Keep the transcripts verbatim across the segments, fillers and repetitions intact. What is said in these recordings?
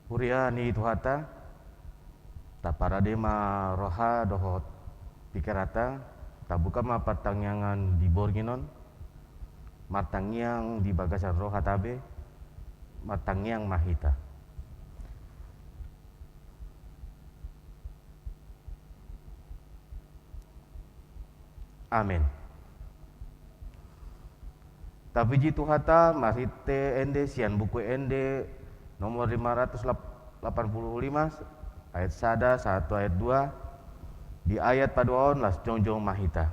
Huria ni Tuhanta, taparade ma roha dohot pingkiranta, tabuka ma partangiangan di borngin on, martangiang di bagasan rohanta be, martangiang ma hita. Amen. Tapuji Tuhanta, marhite ende sian Buku Ende nomor lima ratus lapan puluh lima, ayat sada sahat tu ayat dua. Di ayat paduahon las jongjong ma hita.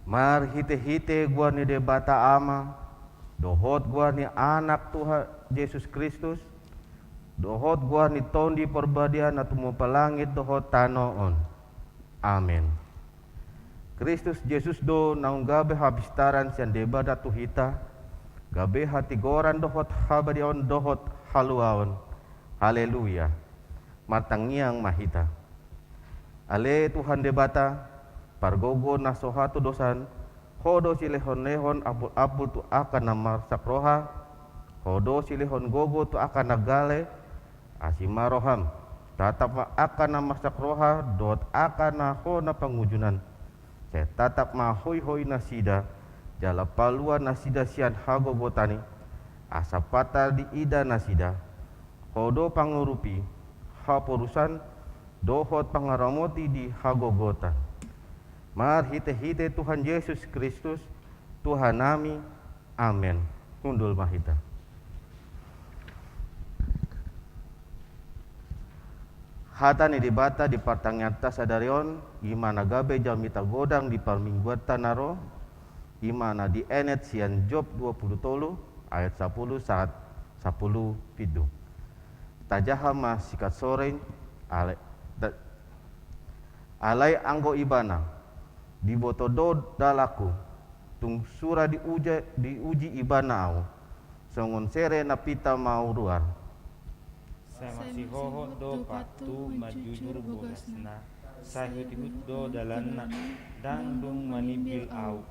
Marhitehite goar ni Debata Ama, dohot goar ni Anak Tuhan Jesus Kristus, dohot goar ni Tondi Parbadia na tumompa langit dohot tano on. Amen. Kristus Jesus do naung gabe hapistaran sian Debata tu hita, gabe hatigoran dohot habadiaon dohot haluaon. Haleluya. Martangiang ma hita. Ale Tuhan Debata, pargogo na so hatudosan, Ho do silehonlehon ampultampul tu angka na marsak roha, Ho do silehon gogo tu angka na gale, asi ma roham, tatap ma angka na marsak roha dohot angka na hona pangunjunan. Sai tatap ma hoihoi nasida, jala palua nasida sian hagogotan i, asa pantar diida nasida. Ho do pangurupi, haporusan, dohot pangaramoti di hagogotan. Marhitehite Tuhan Jesus Kristus, Tuhan nami. Amen. Hundul ma hita. Hata ni Debata di partangianganta sadari on, i ma na gabe jamita godang di parmingguanta na ro, i ma na dienet sian Job dua pulu tolu ayat sapulu sahat sapulu pitu. Tajaha ma sikat sore i, alai, ta-, alai anggo Ibana, diboto do dalanku, tung sura diuja-, diuji Ibana ahu, songon sere na pinta maruar. Sai masihohot do pathu manjujur bogasna, sai hutihut do dalanna, ndang dung manimbil ahu.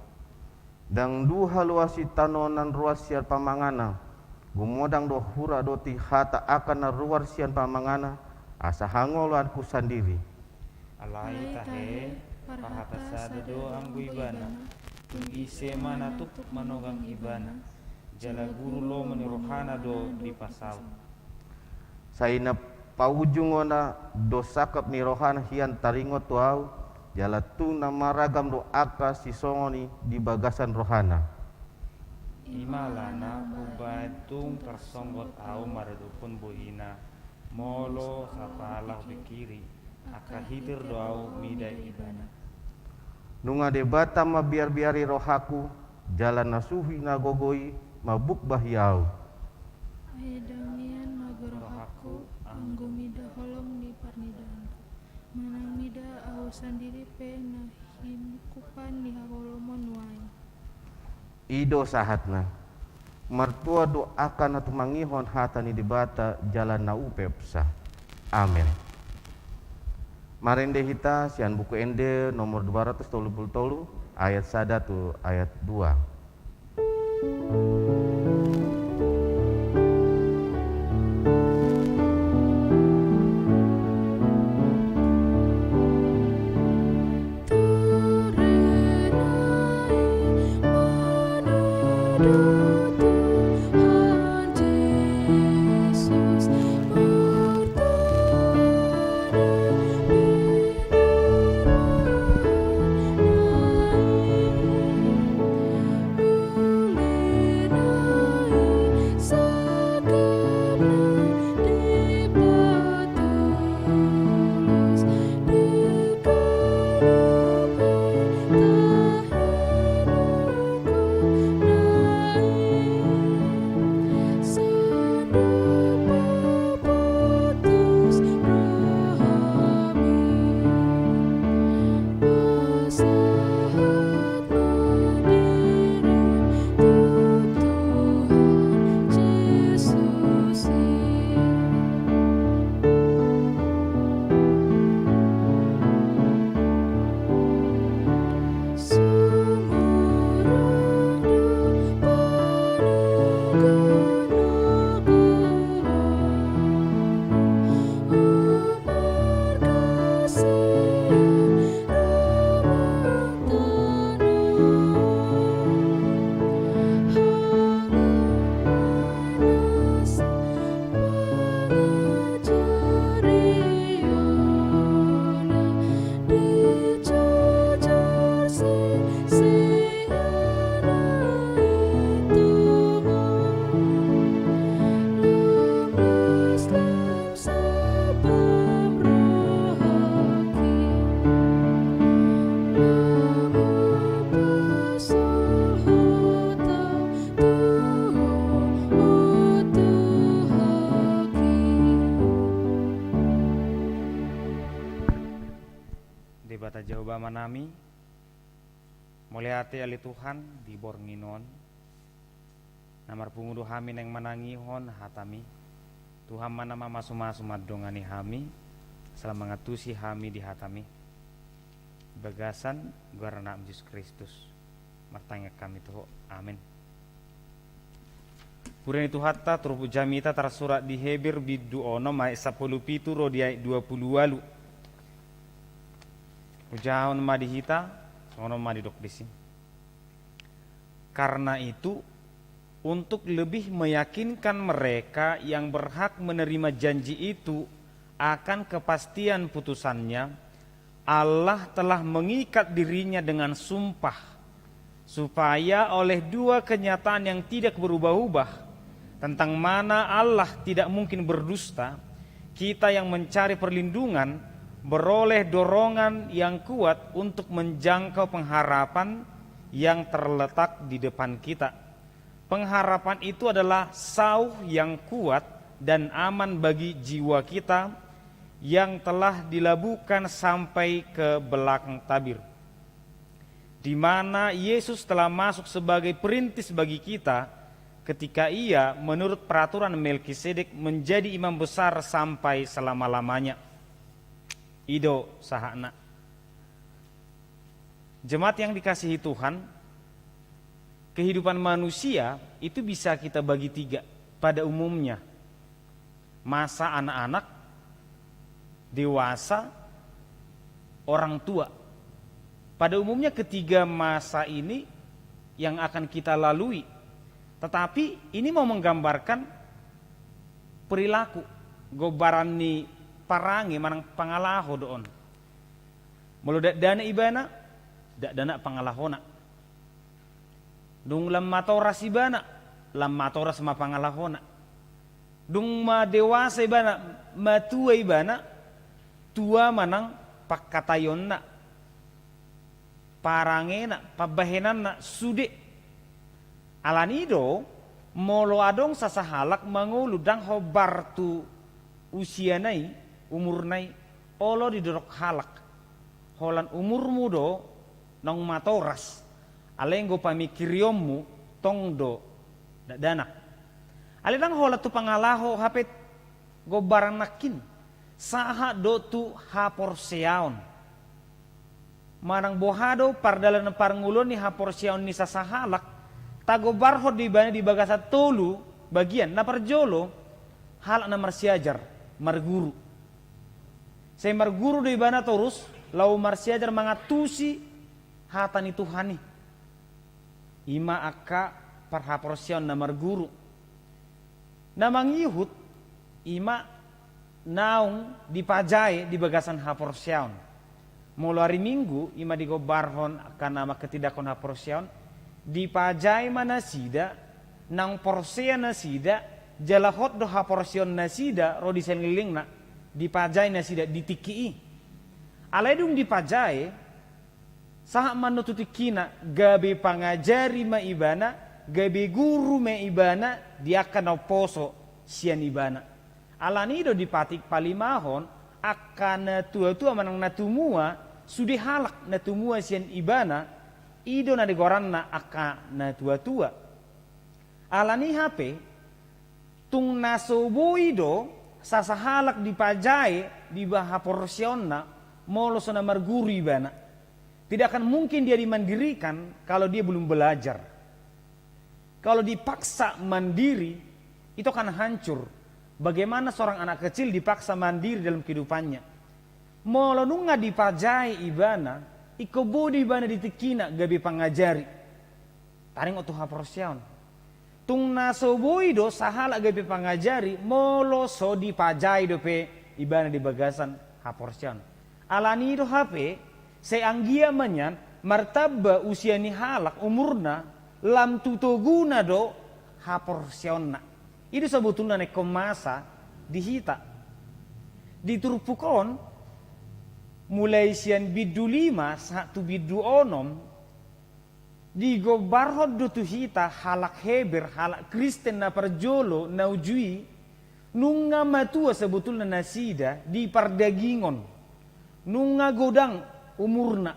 Ndang duha loas i tano na ruar sian pamanganna, gumodang do hurang dohot hata angka na ruar sian pamanganna, asa hangoluanku sandiri. Alai tahe, parhata sada do anggo Ibana, tung ise ma na tuk manogang Ibana, jala guru lomo ni rohana do dipasaut. Sai na paujungonna do sangkap ni rohana hian taringot tu ahu, jala tung na maragam do angka sisongon i di bagasan rohana. I ma alana umbahen tung tarsonggot ahu maradophon bohina, molo sapala hupingkiri, angka hitir do ahu mida Ibana. Nunga Debata mambiarbiari rohangku, jala na suhi na gogo i mambukbahi ahu. Ai ndang nian mago rohangku, anggo mida holong ni parnidaanku. Manang mida ahu sandiri pe na hinungkupan ni haholomon nuaeng. I do sahatna. Martua do angka na tumangihon hata ni Debata jala na umpeopsa. Amen. Marende hita sian Buku Ende nomor dua ratus tolu pulu tolu, ayat sada tu ayat dua. Debata Jahowa Amanami, mauliate ale Tuhan di borngin on, na marpungu do hami naeng manangihon hataMi. Tuhan ma na mamasumasu mandongani hami, jala mangantusi hami di hataMi. Di bagasan goar ni AnakMi Jesus Kristus, martangiang hami tu Ho. Amen. Huria ni Tuhanta, turpuk jamita tarsurat di Heber bindu onom ayat sampulu pitu ro di ayat dua pulu ualu. Hujahahon ma di hita, songon on ma didok disi. Karena itu, untuk lebih meyakinkan mereka yang berhak menerima janji itu akan kepastian putusannya, Allah telah mengikat dirinya dengan sumpah, supaya oleh dua kenyataan yang tidak berubah-ubah, tentang mana Allah tidak mungkin berdusta, Kita yang mencari perlindungan beroleh dorongan yang kuat untuk menjangkau pengharapan yang terletak di depan kita. Pengharapan itu adalah sauh yang kuat dan aman bagi jiwa kita yang telah dilabuhkan sampai ke belakang tabir, di mana Yesus telah masuk sebagai perintis bagi kita ketika Ia, menurut peraturan Melkisedek, menjadi imam besar sampai selama-lamanya. I do sahatna. Jemaat yang dikasihi Tuhan, kehidupan manusia itu bisa kita bagi tiga pada umumnya. Masa anak-anak, dewasa, orang tua. Pada umumnya ketiga masa ini yang akan kita lalui. Tetapi ini mau menggambarkan perilaku, gombaran ni parange manang pangalaho do on. Molo dakdanak ibana, dakdanak pangalahona. Dung lam matoras ibana, lam matoras ma pangalahona. Dung ma dewasa ibana, matua ibana, tua manang pangkataionna, parangena, pambahenanna, sude. Alani do, molo adong sasahalak mangolu ndang hombar tu usiana i, umurna i, olo didok halak. Holan umurmu do naung matoras, alai anggo pamingkirionmu tong do dakdanak. Alai ndang holan tu pangalaho hape gombaran nangkin, sahat do tu haporseaon. Manang boha do pardalanan parngoluon ni haporseaon ni sasahalak, tagombarhon do ibana di bagasan tolu bagian. Na parjolo, halak na marsiajar, marguru. Sai marguru do ibana torus, laho marsiajar mangantusi hata ni Tuhan i. I ma angka parhaporseaon na marguru. Na mangihut, i ma naung dipajae di bagasan haporseaon. Molo ari Minggu, i ma digombarhon angka na mangketidakhon haporseaon, dipajae ma nasida, naung porsea nasida, jala hot do haporseaon nasida ro di salelenglelengna, dipajae nasida di tingki i. Alai dung dipajae, sahat ma annon tu tingkina, gabe pangajari ma ibana, gabe guru ma ibana di angka na umposo sian ibana. Alani do dipatik palimahon angka na tua-tua manang na tumua, sude halak na tumua sian ibana, i do na nigoaranna angka na tua-tua. Alani hape, tung na so boi do sasahalak dipajae di bagasan haporseaonna, molo so na marguru ibana. Tidak akan mungkin dia dimandirikan kalau dia belum belajar. Kalau dipaksa mandiri, itu akan hancur. Bagaimana seorang anak kecil dipaksa mandiri dalam kehidupannya? Molo nunga dipajae ibana, ingkon boi do ibana di tingkina gabe pangajari. Taringot tu haporseaon. Tung na so boi do sahalak gabe pangajari, molo so dipajae dope ibana di bagasan haporseaon. Alani do hape, sai anggiat ma nian martamba usia ni halak, umurna, lam tu toguna do haporseaonna. I do sabotulna na ingkon masa di hita. Di turpuk on, mulai sian bindu lima sahat tu bindu onom, digombarhon do tu hita halak Heber, halak Kristen na parjolo, na uju i, nunga matua sabotulna nasida di pardagingon, nunga godang umurna.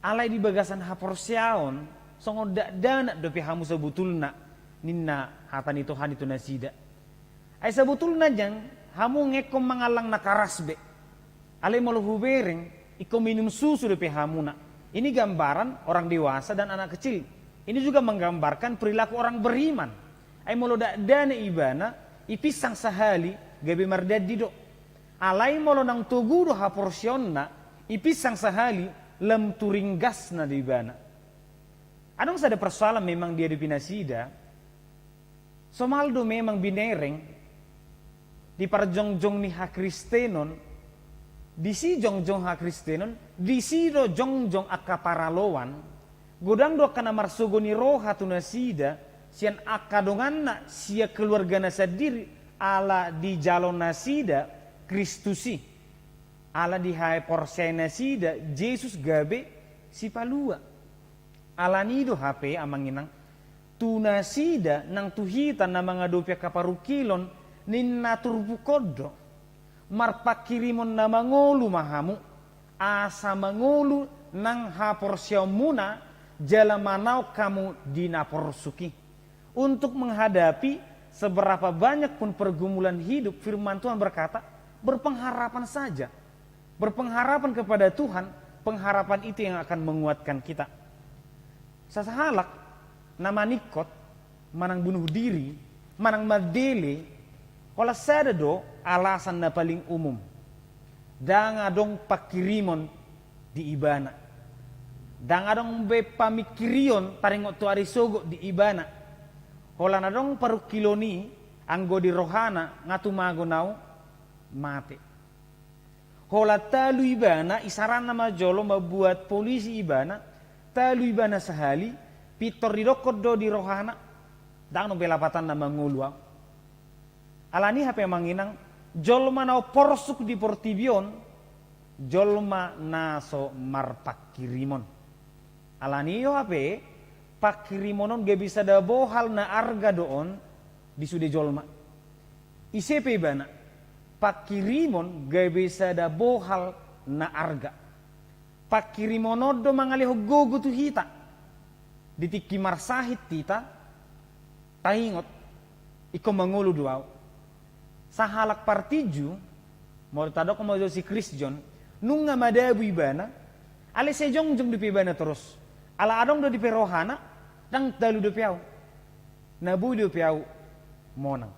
Alai di bagasan haporseaon, songon dakdanak dope hamu sabotulna, ninna hata ni Tuhan i tu nasida. Ai sabotulna nian, hamu ingkon mangallang na karas be. Alai molo hubereng, ingkon minum susu dope hamuna. Ini gambaran orang dewasa dan anak kecil. Ini juga menggambarkan perilaku orang beriman. Ai molo dakdanak ibana, ipinsang sahali, gabe mardandi do. Alai molo naung togu do haporseaonna, ipinsang sahali, lam tu ringgasna do ibana. Adong sada persoalan memang diadopi nasida, somal do memang binereng di parjongjong ni hakristenon, disi jongjong hakristenon, disi do jongjong angka paraloan, godang do angka na marsogo ni roha tu nasida, sian angka donganna, sian keluargana sandiri, ala dijalo nasida, Kristus i. Ala dihaporseai nasida Jesus gabe Sipalua. Alani do hape, amang inang, tu nasida nang tu hita na mangadopi angka parungkilon, ninna turpuk on do: Marpanghirimon na mangolu ma hamu, asa mangolu nang haporseaonmuna, jala manaon hamu di na porsuk i. Untuk menghadapi seberapa banyak pun pergumulan hidup, firman Tuhan berkata, berpengharapan saja. Berpengharapan kepada Tuhan, pengharapan itu yang akan menguatkan kita. Sasahalak na maningkot, manang bunuh diri, manang mandele, holan sada do alasan na paling umum. Ndang adong panghirimon di ibana. Ndang adong be pamingkirion taringot tu ari sogot di ibana. Holan adong parungkilon i, anggo di rohana nga tumagon au, mate. Holan talu ibana, isarana ma jolo mambuat polisi ibana, talu ibana sahali, pintor didokkon do di rohana, ndang adong be lapatanna mangolu au. Alani hape, amang inang, jolma na porsuk di portibi on, jolma na so marpanghirimon. Alani do hape, panghirimon on gabe sada bohal na arga do on di sude jolma. Ise pe ibana, panghirimon gabe sada bohal na arga. Panghirimon on do mangalehon gogo tu hita. Di tingki marsahit hita, taingot, ingkon mangolu do au. Sahalak partinju, molo tadok ma jo si Chris John, nunga madabu ibana, alai sai jongjong dope ibana torus. Ala adong do dope rohana, ndang talu dope au. Na boi dope au monang.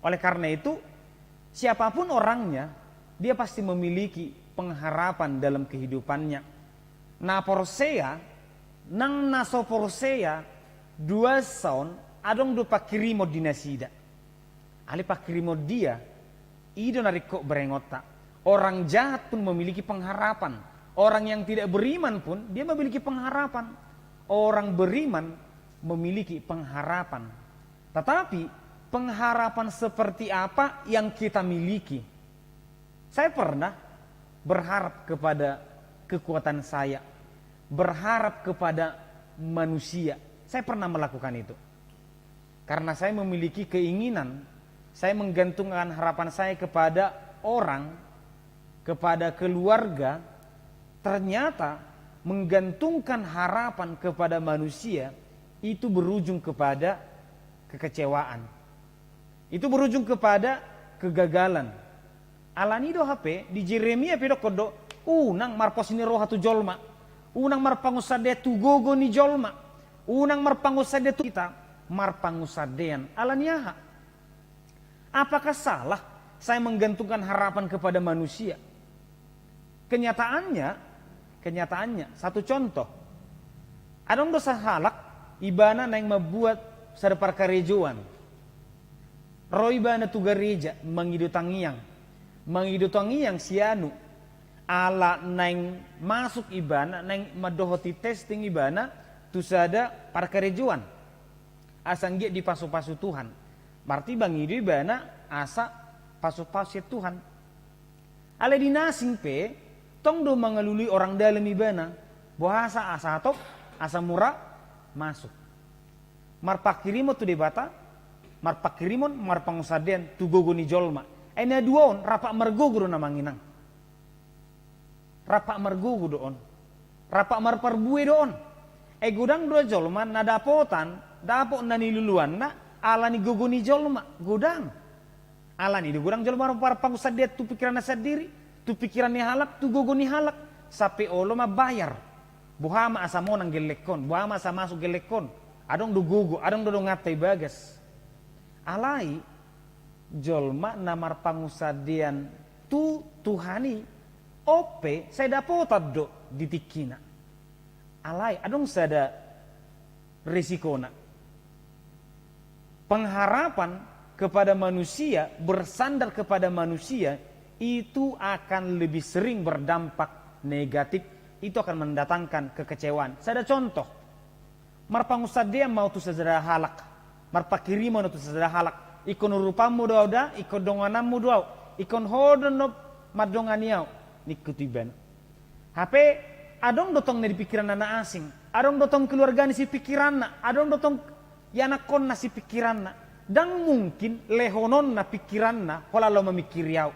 Oleh karena itu, siapapun orangnya, dia pasti memiliki pengharapan dalam kehidupannya. Na porsea nang na so porsea, duansa on adong do panghirimon di nasida. Alai panghirimon dia, i do na ringkot berengonta. Orang jahat pun memiliki pengharapan. Orang yang tidak beriman pun dia memiliki pengharapan. Orang beriman memiliki pengharapan. Tetapi pengharapan seperti apa yang kita miliki? Saya pernah berharap kepada kekuatan saya, berharap kepada manusia. Saya pernah melakukan itu. Karena saya memiliki keinginan, saya menggantungkan harapan saya kepada orang, kepada keluarga, ternyata menggantungkan harapan kepada manusia itu berujung kepada kekecewaan. Itu berujung kepada kegagalan. Alani do hape, di Jeremia pe dokkon do, unang marpos ni roha tu jolma, unang marpangunsandean tu gogo ni jolma, unang marpangunsandean tu hita, marpangunsandean. Alani aha? Apakah salah saya menggantungkan harapan kepada manusia? Kenyataannya, kenyataannya, satu contoh. Adong do sahalak, ibana naeng mambuat sada parkarejoan. Ro ibana tu gareja, mangido tangiang. Mangido tangiang sianu, ala naeng masuk ibana, naeng mandohoti testing ibana, tu sada parkarejoan. Asa anggiat dipasupasu Tuhan. Berarti mangido ibana asa pasupasu Tuhan. Alai di na asing pe, tong do mangalului orang dalam ibana. Boasa? Asa hatop, asa mura masuk. Marpanghirimon tu Debata, marpanghirimon, marpangunsandean tu gogo ni jolma. Ai na dua on, rap margogo do, amang inang. Rap margogo do on. Rap marparbue do on. Ai godang do jolma na dapotan, dapot na niluluanna, alani gogo ni jolma. Godang. Alani do godang jolma marpangunsandean tu pikiranna sandiri, tu pikiran ni halak, tu gogo ni halak. Sampe olo mambayar. Boha ma asa monang gellengkon, boha ma asa masuk gellengkon. Adong do gogo, adong do donganta i bagas. Alai, jolma na marpangunsandean tu Tuhan i, on pe sai dapotan do di tingkina. Alai, adong sada resikona. Pengharapan kepada manusia, bersandar kepada manusia, itu akan lebih sering berdampak negatif, itu akan mendatangkan kekecewaan. Sada contoh, marpangunsandean ma au tu sada halak, marpanghirimon au tu sada halak, ingkon urupanmu do au da, ingkon dongananmu do au, Ingkon ho do na mandongani au, ningku tu ibana. Hape adong do tong na di pikiranna na asing, adong do tong keluargana sipingkiranna, adong do tong ianakkonna sipingkiranna. Ndang mungkin lehononna pingkiranna holan laho mamingkiri au.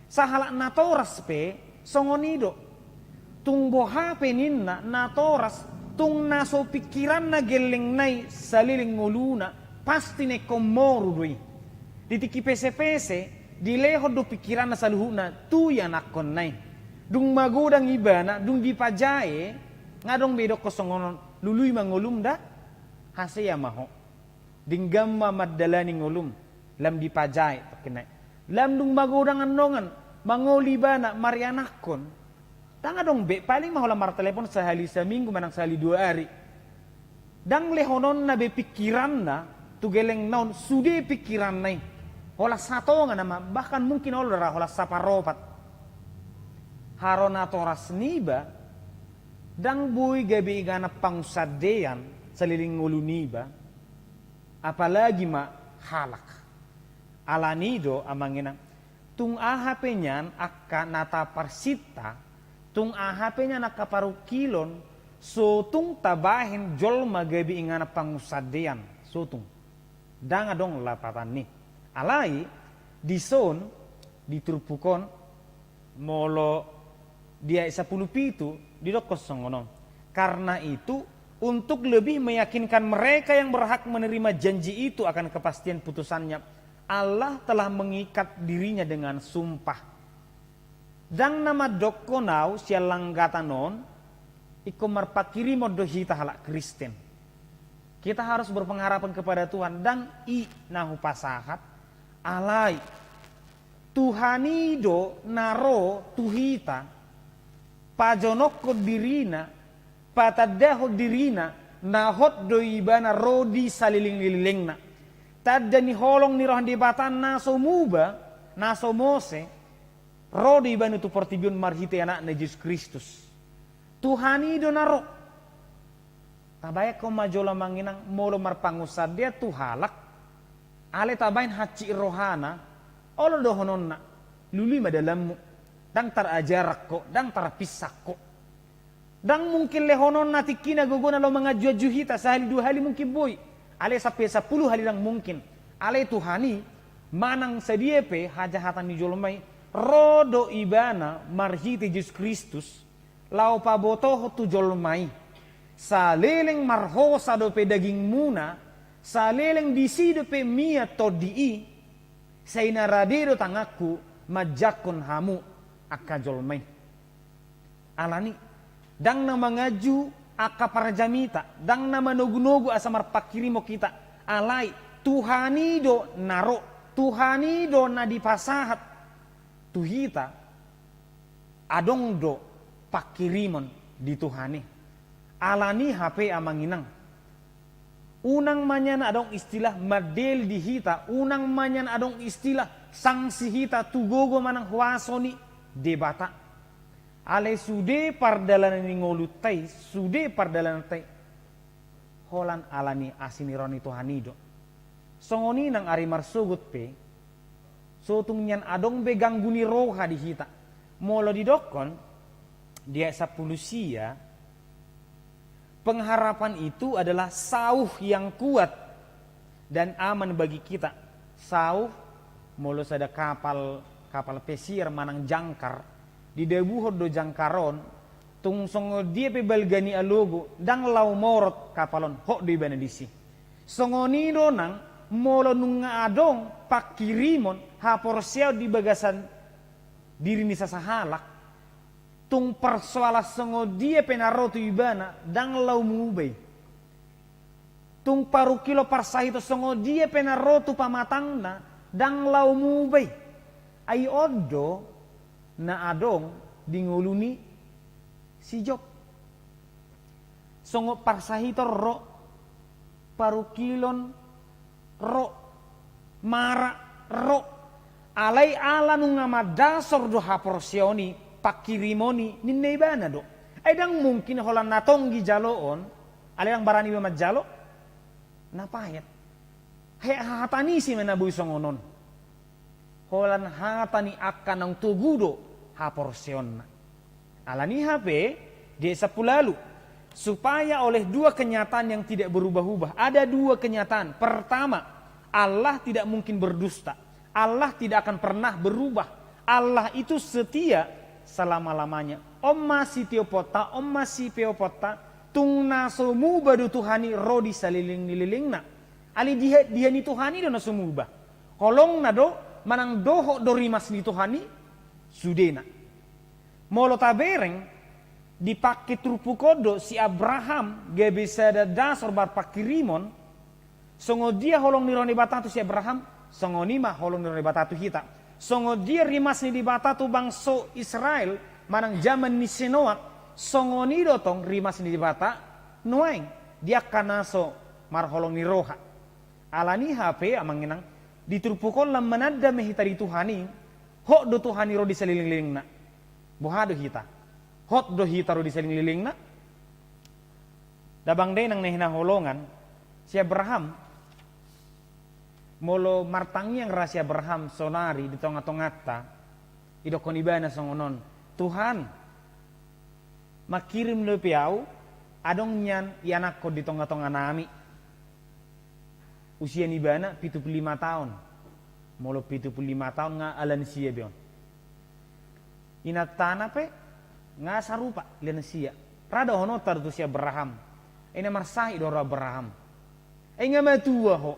Sahalak natoras pe songon i do. Tung boha pe ninna natoras, tung na so pingkiranna gellengna i saleleng ngoluna, pasti na ingkon moru do i. Di tingki pesepese dilehon do pingkiranna saluhutna tu ianakkonna i. Dung magodang ibana, dung dipajae, nga adong be didokkon songon on, lului ma ngolum da, hasea ma ho. Denggan ma mandalani ngolum, lam dipajae, tokkinnai. Lam dung magodang annon, mangoli ibana, marianakkon. Ndang adong be, paling ma holan martelepon sahali saminggu manang sahali dua ari. Ndang lehononna be pingkiranna tu gellengna on, sude pingkiranna i. Holan satonga nama, bahkan mungkin olo do ra holan saparopat. Haroro natoras niba, ndang boi gabe inganan pangunsandean saleleng ngolu niba, apalagi ma halak. Alani do, amang inang, tung aha pe nian angka na taparsinta, tung aha pe nian angka parungkilon, so tung tabahen jolma gabe inganan pangunsandean, so tung. Ndang adong lapatan ni. Alai, dison, di turpuk on, molo di ayat sampulu pitu, didokkon songon on. Karena itu, untuk lebih meyakinkan mereka yang berhak menerima janji itu akan kepastian putusannya, Allah telah mengikat dirinya dengan sumpah. Ndang na mandokkon au sian langgatan on, ingkon marpangkirimon do hita halak Kristen. Kita harus berpengharapan kepada Tuhan, ndang i na hupasahat, alai Tuhan i do na ro tu hita, pajonokkon dirina, patandahon dirina, na hot do ibana ro di saleleng-lelengna. Tanda ni holong ni roha ni Debata na so muba, na so mose, ro do ibana tu portibi on marhite anakna Jesus Kristus. Tuhan i do na ro. Tabahen ho ma jolo amang inang molo marpangunsandean tu halak, alai tabahen hansit rohana, olo dohononna, lului ma dalanmu, ndang tarajaran ho, ndang tarpinsan ho. Ndang mungkin lehononna tingkina gogona laho manganju-anju hita, sahali dua hali mungkin boi. Alai sampe sampulu hali ndang mungkin. Alai Tuhan i, manang sadia pe hajahatan ni jolma i, ro do ibana marhite Jesus Kristus, laho pabotohon tu jolma i. Saleleng marhosa dope dagingmuna, saleleng disi dope mian tondi i, sai na rade do tanganku manjangkon hamu angka jolma i. Alani, ndang na manganju angka parjamita, ndang na manogu-nogu asa marpangkirimon hita, alai Tuhan i do na ro, Tuhan i do na dipasahat tu hita, adong do pangkirimon di Tuhan i. Alani hape amang inang, unang ma nian adong istilah mandel di hita, unang ma nian adong istilah sanksi hita tu gogo manang huaso ni Debata. Alai sude pardalanan ni ngolunta i, sude pardalananta i, holan alani asi ni roha ni Tuhan i do. Songon i nang ari marsogot pe, so tung nian adong be ganggu ni roha di hita. Molo didokkon di ayat sampulu sia, pengharapan itu adalah sauh yang kuat dan aman bagi kita. Sauh, molo sada kapal, kapal pesiar manang jangkar, didabuhon do jangkar on, tung songon dia pe balga ni alogo, ndang laho morot kapal on, hot do ibana disi. Songon i do nang, molo nunga adong pangkirimon haporseaon di bagasan diri ni sasahalak, tung parsoalan songon dia pe na ro tu ibana, ndang laho muba i. Tung parungkilon parsahiton songon dia pe na ro tu pamatangna, ndang laho muba i. Ai on do na adong di ngolu ni si Job. Songon parsahiton ro, parungkilon ro, mara ro. Alai ala nunga mandasor do haporseaon i, pangkirimon i, ninna ibana do. Ai ndang mungkin holan na tonggi jaloon, alai ndang barani iba manjalo, na paet. He, hahatan ise ma na boi songon on. Holan hata ni angka naung togu do haporseaonna. Alani i hape, di ayat sampulu ualu, supaya oleh dua kenyataan yang tidak berubah-ubah. Ada dua kenyataan. Pertama, Allah tidak mungkin berdusta. Allah tidak akan pernah berubah. Allah itu setia selama-lamanya. On ma sitioponta, on ma sipeoponta, tung na so muba do Tuhan i ro di saleleng ni lelengna. Alai dia, dia ni Tuhan i do na so muba. Holongna do, manang dohot do rimas ni Tuhan i, sudena. Molo tabereng, dipangke turpuk on do si Abraham gabe sada dasor marpangkirimon, songon dia holong ni roha ni Debata tu si Abraham, songon i ma holong ni roha ni Debata tu hita. Songon dia rimas ni Debata tu bangso Israel, manang jaman ni si Noak, songon i do tong rimas ni Debata nuaeng di angka na so marholong ni roha. Alani i hape, amang inang, di turpuk on lam mananda ma hita di Tuhan i, hot do Tuhan i ro di saleleng-lelengna. Boha do hita? Hot do hita ro di saleleng-lelengna? Damang dainang na hinaholongan, si Abraham, molo martangiang ra si Abraham saonari di tonga-tonganta, didokkon ibana songon on, Tuhan, mangkirim dope ahu, adong nian ianakkon di tonga-tonga nami. Usia ni ibana pitu pulu lima taon. Molo pitu pulu lima taon nga lansia be on. Inantana pe nga sarupa, lansia. Ra dohononta do tu si Abraham. Ai na marsahit do ro Abraham. Ai nga matua ho.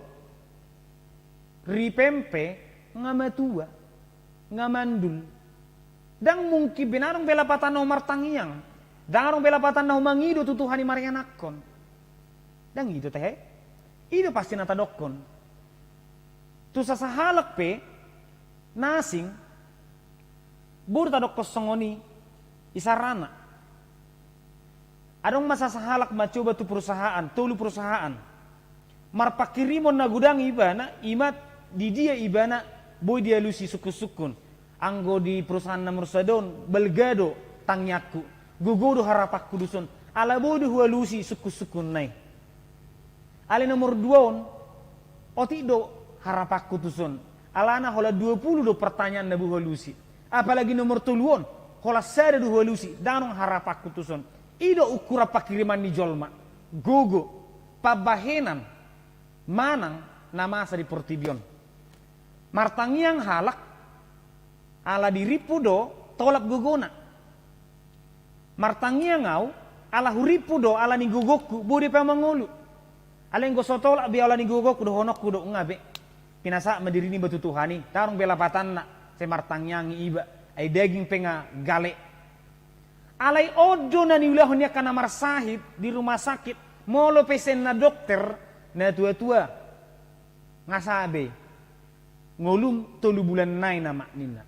Ripem pe nga matua. Nga mandul. Ndang mungkin be, ndang adong be lapatanna ho martangiang. Ndang adong be lapatanna ho mangido tu Tuhan i marianakkon. Ndang i do tehe. I do pasti na tadokkon. Tu sasahalak pe, na asing, boi do tadokkon songon i, isarana. Adong ma sasahalak mancoba tu perusahaan, tolu perusahaan. Marpangkirimon na godang ibana, i ma di dia ibana boi dialusi sungkun-sungkun. Anggo di perusahaan nomor sada on, balga do tangiangku. Gogo do harapanku tuson. Ala boi do hualusi sungkun-sungkunna i. Alai nomor dua on, otik do harapanku tuson. Alana holan dua pulu do pertanyaan na boi hualusi. Apalagi nomor tolu on, holan sada do hualusi, ndang adong harapanku tuson. I do ukuran pangkiriman ni jolma. Gogo, pambahenan, manang na masa di portibi on. Martangiang halak, ala dirimpu do tolap gogona. Martangiang ahu, ala hurimpu do, ala ni gogongku, boi dope ahu mangolu. Alai anggo so tolap be ahu ala ni gogongku, dohononku do, nga be. Pinasahat ma dirini ba tu Tuhan i, ndang adong be lapatanna, sai martangiang iba, ai daging pe nga gale. Alai on do na niulahon ni angka na marsahit di rumah sakit, molo pe sian na dokter, na tua-tua. Nga sabe. Ngolum tolu bulan nai nama ninna.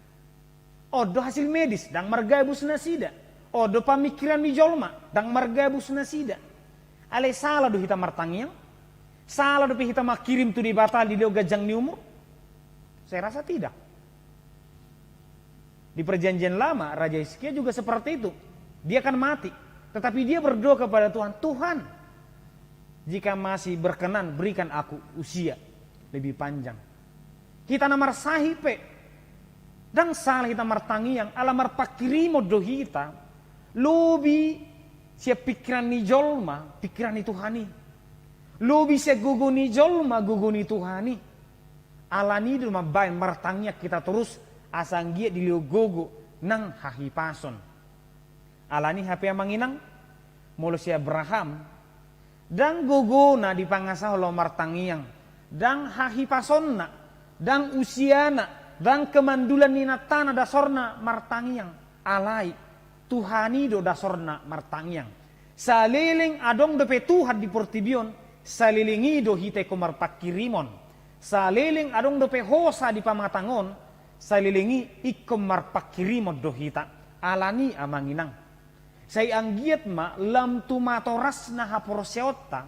On do hasil medis, ndang margabus nasida. On do pamikiran ni jolma, ndang margabus nasida. Alai sala do hita martangiang? Sala dope hita mangkirim tu Debata dilehon ganjang ni umur? Saya rasa tidak. Di Perjanjian Lama, Raja Hizkia juga seperti itu. Dia akan mati. Tetapi dia berdoa kepada Tuhan, "Tuhan, jika masih berkenan, berikan aku usia lebih panjang." Hita na marsahit pe, ndang sala hita martangiang, ala marpangkirimon do hita, lobi sian pikiran ni jolma, pikiran ni Tuhan i. Lobi sian gogo ni jolma, gogo ni Tuhan i. Alani i do mambahen martangiang hita torus, asa anggiat dilehon gogo nang hahipason. Alani i hape amang inang, molo si Abraham, ndang gogona dipangasahon laho martangiang, ndang hahipasonna, ndang usiana, ndang kemandulan ni inantana dasorna martangiang. Alai, Tuhan i do dasorna martangiang. Saleleng adong dope Tuhan di portibi on, saleleng i do hita ingkon marpangkirimon. Saleleng adong dope hosa di pamatang on, saleleng i ingkon marpangkirimon do hita. Alani i amang inang, sai anggiat ma lam tu matorasna haporseaonta,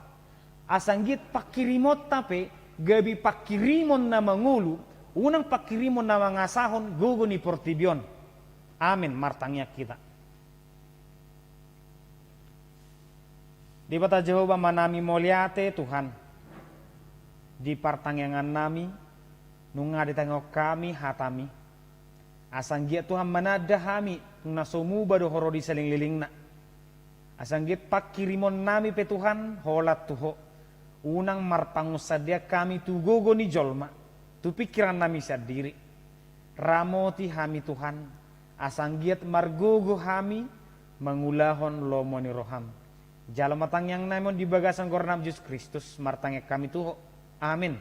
asa anggiat pangkirimonta pe gabe pangkirimon na mangolu, unang pangkirimon na mangasahon gogo ni portibi on. Amen. Martangiang hita. Debata Jahowa, ma nami mauliate Tuhan, di partangiangan nami, Nunga ditangihon hami hataMi. Asa anggiat Tuhan mananda hami, tung na so muba do Ho ro di salelenglelengna. Asa anggiat pangkirimonnami pe Tuhan, holan tu Ho. Unang marpangunsandean hami tu gogo ni jolma, tu pingkirannami sandiri. Ramoti hami Tuhan, asa anggiat margogo hami mangulahon lomo ni rohaM. Jalo ma tangiangnami on di bagasan goarnaMi Jesus Kristus, martangiang hami tu Ho. Amin.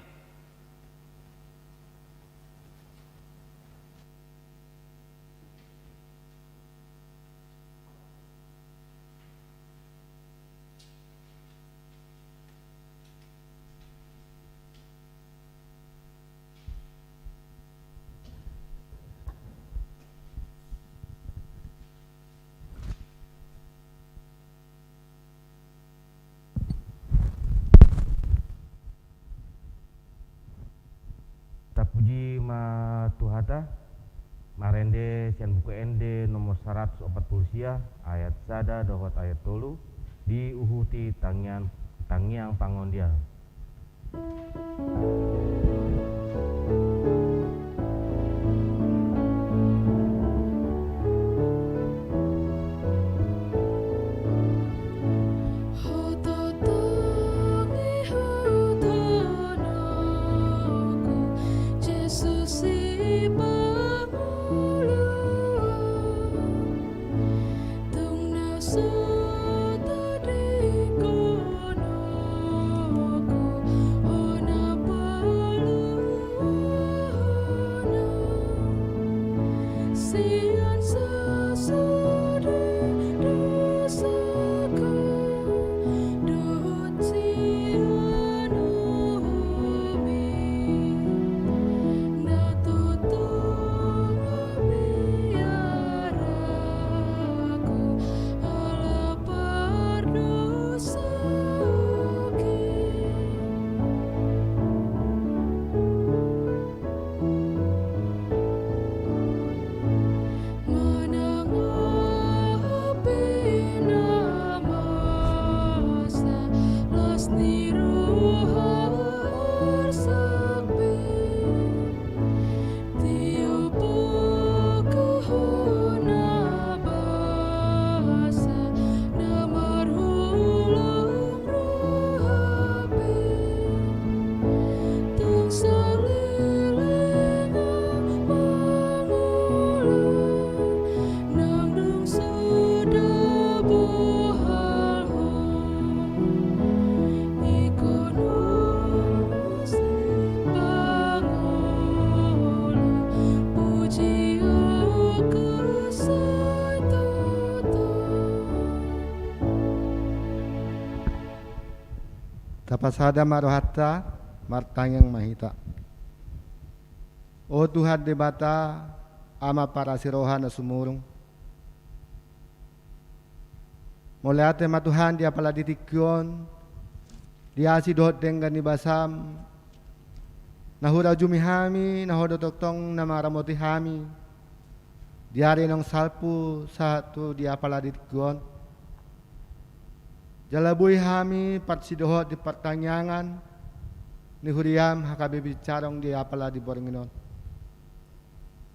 Tapuji ma Tuhanta, marende sian Buku Ende nomor saratus opat pulu sia, ayat sada dohot ayat tolu, diuhuti tangiang, tangiang pangondian. Tapasada ma rohanta, martangiang ma hita. O Tuhan Debata, Ama parasi roha na sumurung. Mauliate ma Tuhan di apala di tingki on, di asi dohot denggan ni basaM, na hurajumi hami, na Ho do tongtong na mangaramoti hami, di ari naung salpu sahat tu di apala di tingki on. Jala boi hami parsidohot di partangiangan ni huriaM H K B Bincarong di apala di borngin on.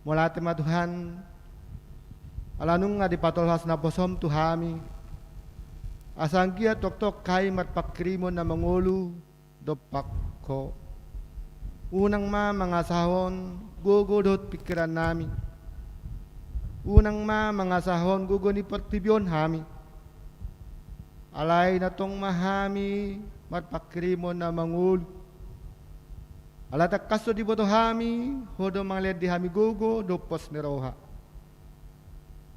Mauliate ma Tuhan, ala nunga dipatolhas naposoM tu hami, asa anggiat tongtong hami marpangkirimon na mangolu dompak Ho. Unang ma mangasahon gogo dohot pingkirannami. Unang ma mangasahon gogo ni portibi on hami. Alai na tong ma hami marpangkirimon na mangolu. Ala tangkas do diboto hami, Ho do mangalehon di hami gogo dohot pos ni roha.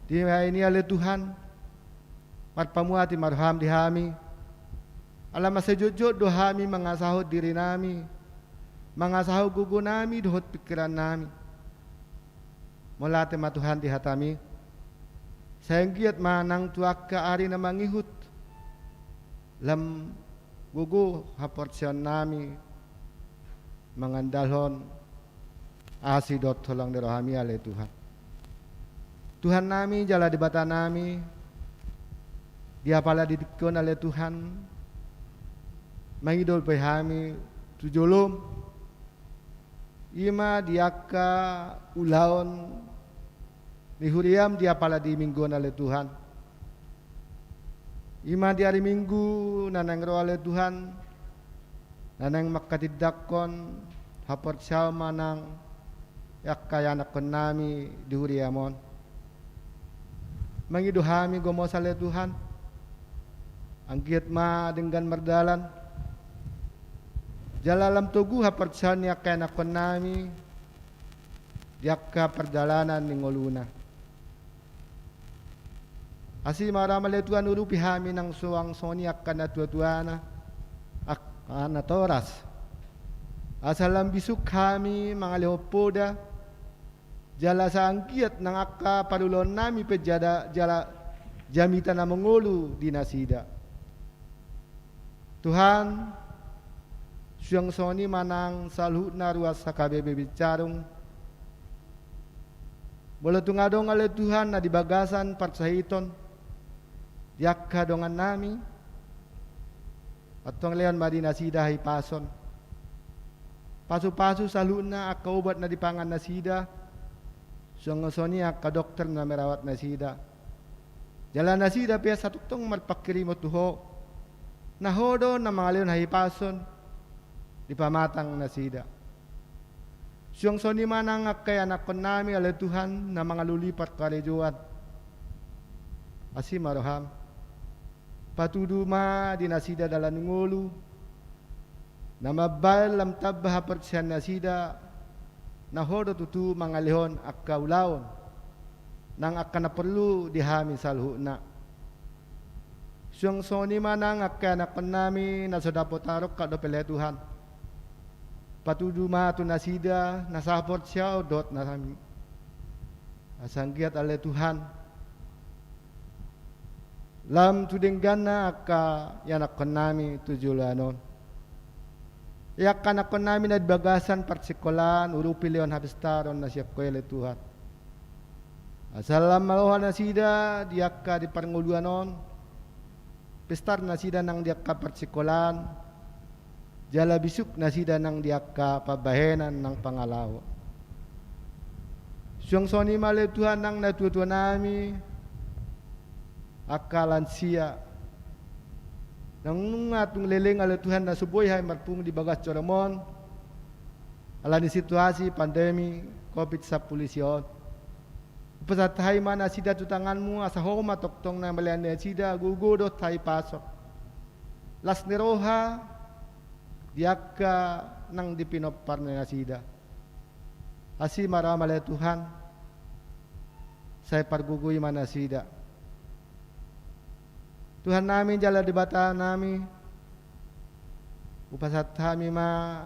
Di na i ale Tuhan, marpamuati ma rohaM di hami. Ala mansai jotjot do hami mangasahon dirinami, mangasahon gogonami dohot pingkirannami. Mauliate ma Tuhan di hataMi. Sai anggiat ma nang tu angka ari na mangihut, lam gogo haporseaonnami mangandalhon asi dohot holong ni rohaMi ale Tuhan. Tuhannami jala Debatanami, di apala di tingki on ale Tuhan, mangido pe hami tu joloM, I ma di angka ulaon ni huriaM di apala di Minggu on, ale Tuhan. I ma di ari Minggu na naeng ro, ale Tuhan, na naeng manghatindanghon haporseaon manang angka ianakkonnami di huriaM on. Mangido hami gomos, ale Tuhan, anggiat ma denggan mardalan jala lam togu haporseaon ni angka ianakkonnami di angka pardalanan ni ngoluna. Asi ma rohaM, ale Tuhan, urupi hami nang suang songon i angka natuatuana, angka natoras, asa lam bisuk hami mangalehon poda, jala asa anggiat nang angka parulaonnami pe jada-, jala jamita na mangolu di nasida. Tuhan, suang songon i ma nang saluhutna ruas H K B P Bincarung. Molo tung adong, ale Tuhan, na di bagasan parsahiton di angka dongannami, antong lehon ma di nasida hahipason. Pasupasu saluhutna angka obat na dipangan nasida, suang songon i angka dokter na merawat nasida. Jala nasida pe satongtong marpanghirimon tu Ho, na Ho do na mangalehon hahipason di pamatang nasida. Suang songon i ma nang angka ianakkonnami, ale Tuhan, na mangalului parkarejoan. Asi ma rohaM. Patudu ma di nasida dalan ni ngolu, na mambahen lam tamba haporseaon nasida, na Ho do tutu mangalehon angka ulaon nang angka na porlu di hami saluhutna. Suang songon i ma nang angka ianakkonnami na so dapot rongkap dope, ale Tuhan. Patudu ma tu nasida na sahaporseaon dohot nami, asa anggiat, ale Tuhan, lam tu dengganna angka ianakkonnami tu joloan on. Ia angka ianakkonnami na di bagasan parsingkolaan, urupi lehon hapistaron na sian Ho i, ale Tuhan. Asa lam maloha nasida di angka di parngoluan on, pistar nasida nang di angka parsingkolaan, jala bisuk nasida nang di angka pambahenan nang pangalaho. Suang songon i ma, ale Tuhan, nang natuatuanami, angka lansia, na nunga tung leleng, ale Tuhan, na so boi hami marpungu di bagas joroM on, ala ni situasi pandemi covid sampulu sia on. Hupasahat hami ma nasida tu tanganMu, asa Ho ma tongtong na mangalean nasida gogo dohot hahipason, las ni roha di angka nang di pinompar ni nasida. Asi ma rohaM, ale Tuhan, sai pargogoi ma nasida. Tuhannami jala Debatanami, hupasahat hami ma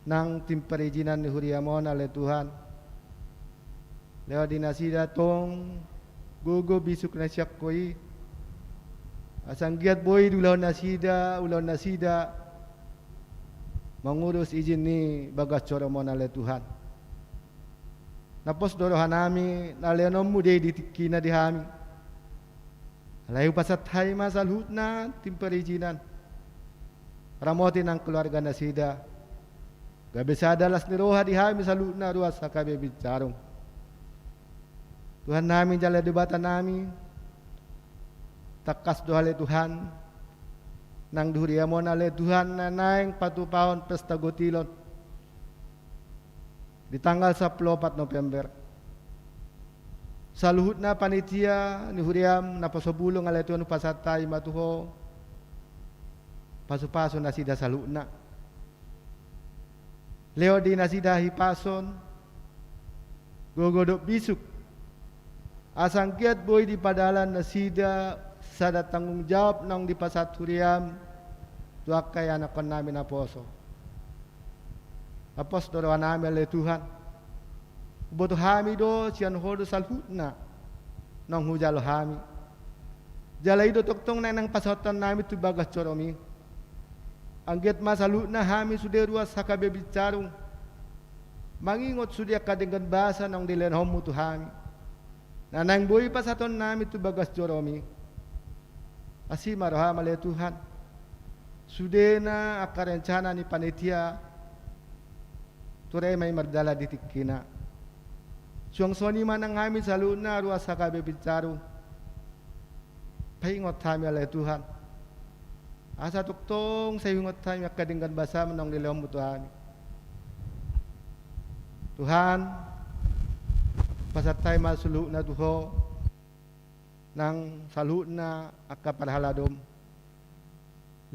nang tim perizinan ni huriaM on, ale Tuhan. Lewat di nasida tong gogo bisuk na sian Ho i, asa anggiat boi diulahon nasida, ulaon nasida mangurus izin ni bagas joroM on, ale Tuhan. Na pos do rohanami na lehononMu do i di tingkina di hami. Alai hupasahat hami ma saluhutna tim perizinan, ramoti nang keluarga nasida, gabe sada las ni roha di hami saluhutna ruas H K B P Bincarung. Tuhannami jala Debatanami, tangkas do, ale Tuhan, nang di huriaM on, ale Tuhan, na naeng patupahon pesta gotilon di tanggal sampulu opat November. Saluhutna panitia ni huriaM na poso bulung, ale Tuhan, hupasahat hami ma tu Ho, pasupasu nasida saluhutna. Lehon di nasida hahipason, gogo dohot bisuk, asa anggiat boi dipadalan nasida sada tanggung jawab naung dipasahat huriaM tu angka ianakkonnami naposo. Na pos do rohanami, ale Tuhan. Huboto hami do sian Ho do saluhutna naung hujalo hami. Jala i do tongtong naeng pasahatonnami tu bagas joroM i. Anggiat ma saluhutna hami sude ruas H K B Bincarung mangingot sude angka denggan basa naung dilehononMu tu hami, na naeng boi pasahatonnami tu bagas joroM i. Asi ma rohaM, ale Tuhan. Sudena angka rencana ni panitia Ture ma i mardalan di tingkina. Suang songon i ma nang hami saluhutna ruas H K B Pincarung. Paingot hami ale Tuhan. Asa tongtong sai huingot hami angka denggan basaM naung nilehonMu tu hami. Tuhan, pasahat hami ma saluhutna tu Ho. Nang saluhutna angka parhaladoM.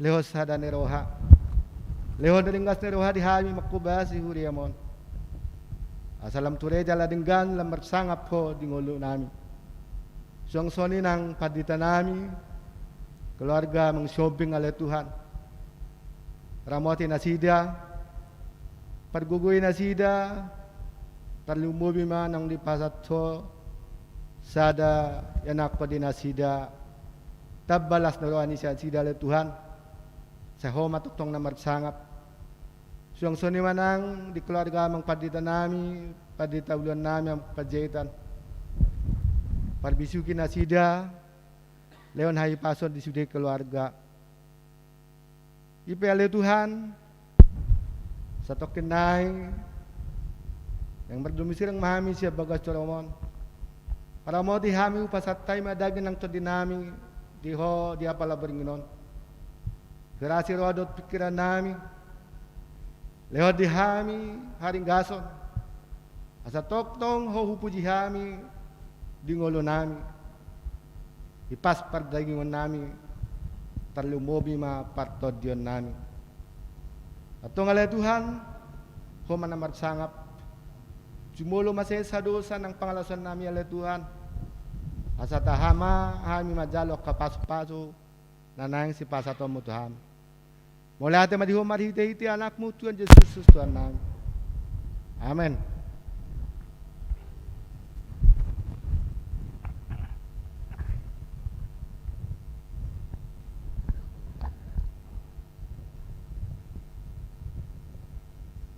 Lehon sada ni roha. Lehon ringgas ni roha di hami manghobasi huriaM on. Asa lam ture jala denggan lam marsangap Ho di ngolunami. Suang songon i nang pandita nami, keluarga Amang Sihombing ale Tuhan. Ramoti nasida, pargogoi nasida, tarlumobi ma naung dipasahat Ho sada ianakhon di nasida, tamba las ni roha ni sian nasida ale Tuhan, sai Ho ma tongtong na marsangap. Suang songon i ma nang di keluarga Amang pandita nami, pandita uluan nami Amang Panjaitan. Parbisuhi nasida, lehon hahipason di sude keluarga. I pe ale Tuhan, satongkin nai, naeng mardomu sirang ma hami sian bagas joroM on. Paramoti hami, hupasahat hami ma daging nang tondi nami di Ho di apala borngin on. Firasi roha dohot pingkiran nami, lehon di hami haringgason. Asa tongtong Ho hupuji hami di ngolunami. Hipas pardagingon nami, tarlumobi ma partondion nami. Antong ale Tuhan, Ho ma na marsangap. Jumolo ma sesa dosa nang pangalaosion nami ale Tuhan. Asa tahan ma hami manjalo angka pasupasu na naeng sipasahatonMu tu hami. Mauliate ma di Ho marhitehite AnakMu Tuhan Jesus Kristus Tuhannami. Amen.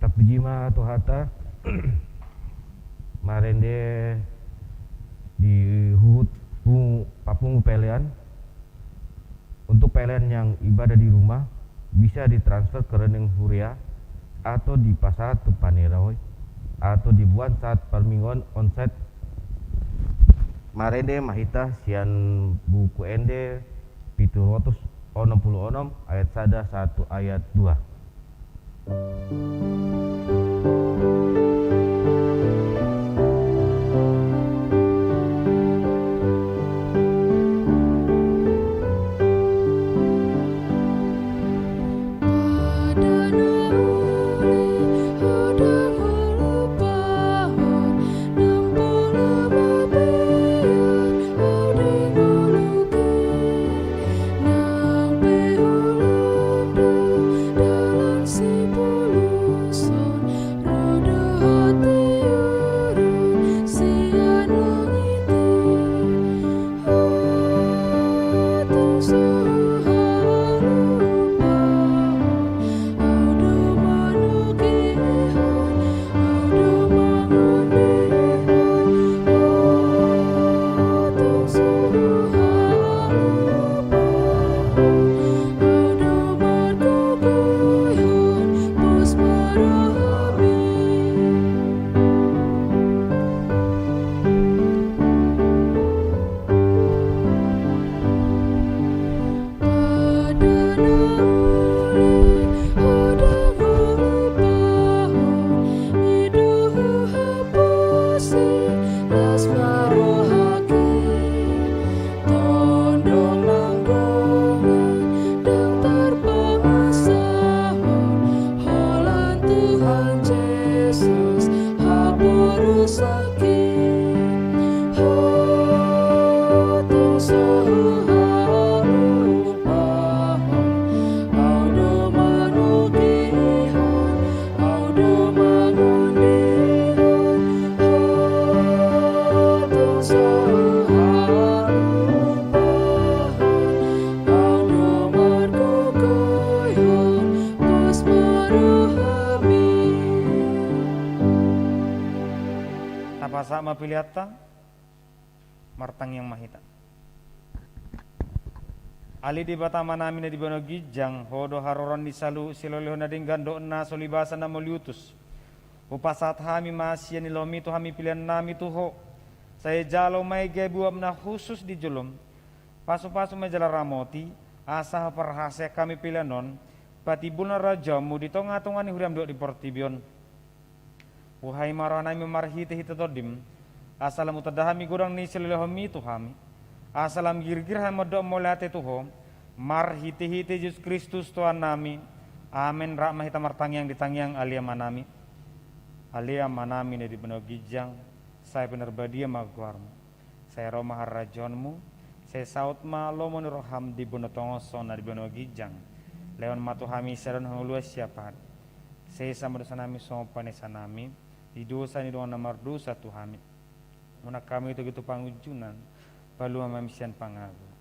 Tapiji ma Tuhanta, marende di huhut pu-, papungu pelean. Untuk pelean yang ibadah di rumah, bisa ditransfer ke rekening huria atau dipasahat tu paneroi atau dibuat saat parmingguan onsite. Marende ma hita sian Buku Ende pitu ratus onom puluh onom ayat sada sahat tu ayat dua. Tapasahat ma peleanta. Martangiang ma hita. Ale Debata Amanami na di banua ginjang, Ho do haroroan ni saluhut silehon na denggan dohot na so libasan na mauliutus. Hupasahat hami ma sian ni lohomi tu hami pelean nami tu Ho. Sai jalo ma i gabe uap na hushus di jolom. Pasupasu ma i jala ramoti, asa huparhaseang hami pelean on patimbul harajaonmu di tongatonga ni huriam dohot di portibi on. Buhai ma roha nami marhitehite Tondim, asa lam hutanda hami godang ni silehonmi tu hami, asa lam girgir hami mandok mauliate tu Ho, marhitehite Jesus Kristus Tuhan nami. Amen. Rap ma hita martangiang di tangiang Ale Amanami. Ale Amanami na di banua ginjang, sai pinarbadia ma goarmu. Sai ro ma harajaonmu. Sai saut ma lomo ni roham di banua tonga on songon na di banua ginjang. Lehon ma tu hami sadari on hangoluan siapari. Sesa ma dosa nami songon panesanami di dosa ni dongan na mardosa tu hami. Unang hami togihon tu pangunjunan, palua ma hami sian pangago.